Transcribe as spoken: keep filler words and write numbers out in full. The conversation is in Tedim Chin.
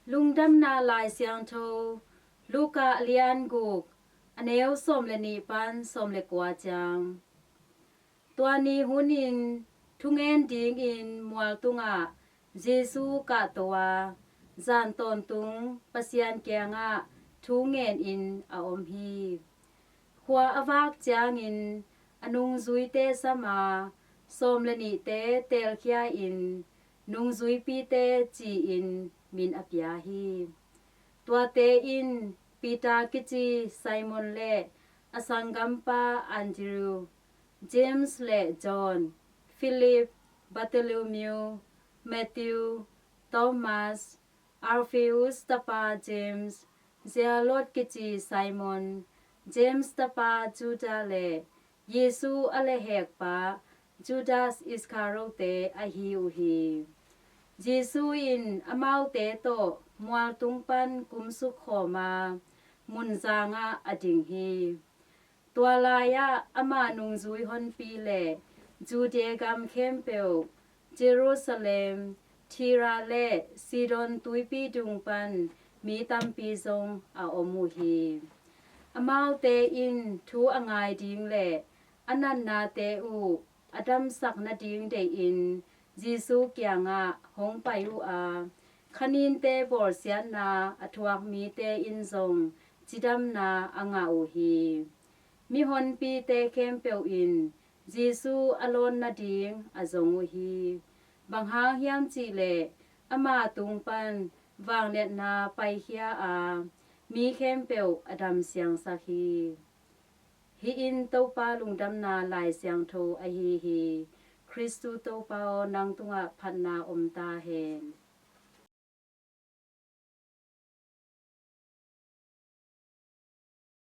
Lungdamna Lai Siangtho, Luka a lian guk, a neu sawm le nih pan sawm le kua ciang. Tua ni hunin thungen dingin mual tungah Jesu kahto a, zan tawntung Pasian kiangah thu ngenin a om hi. Khua a vak ciangin a nungzuite sam a, sawm le nihte teelkhia-in nungzuipite ci-in min a pia hi. Tuate in Peter kici Simon le a sanggampa Andrew, James le John, Philip, Bartholomew, Matthew, Thomas, Alphaeus tapa James, Zealot kici Simon, James tapa Judah le Jesu a lehhekpa Judas Iskariote ahi uh hi. Jesu in amaute tawh mualtung pan kumsuk khawm a, munzangah a ding hi. Tua lai-ah ama nungzui honpi le Judea gam khempeuh, Jerusalem, Tira le Sidon tuipi dung pan mi tampi zong a om uh hi. Amaute in thu a ngai ding le a natnate uh a damsak nading deihin Jesu kiangah hong pai uh a, khaninte bawlsiatna a thuak mite in zong cidamna a ngah uh hi. Mihonpite khempeuh in Jesu a lawn nading a zong uh hi. Bang hang hiam cihleh ama tung pan vangliatna paikhia a, mi khempeuh a damsiangsak hi. Hih in Topa lungdamna Lai Siangtho ahi hi. Khristu Topa aw, nang tungah phatna om ta hen.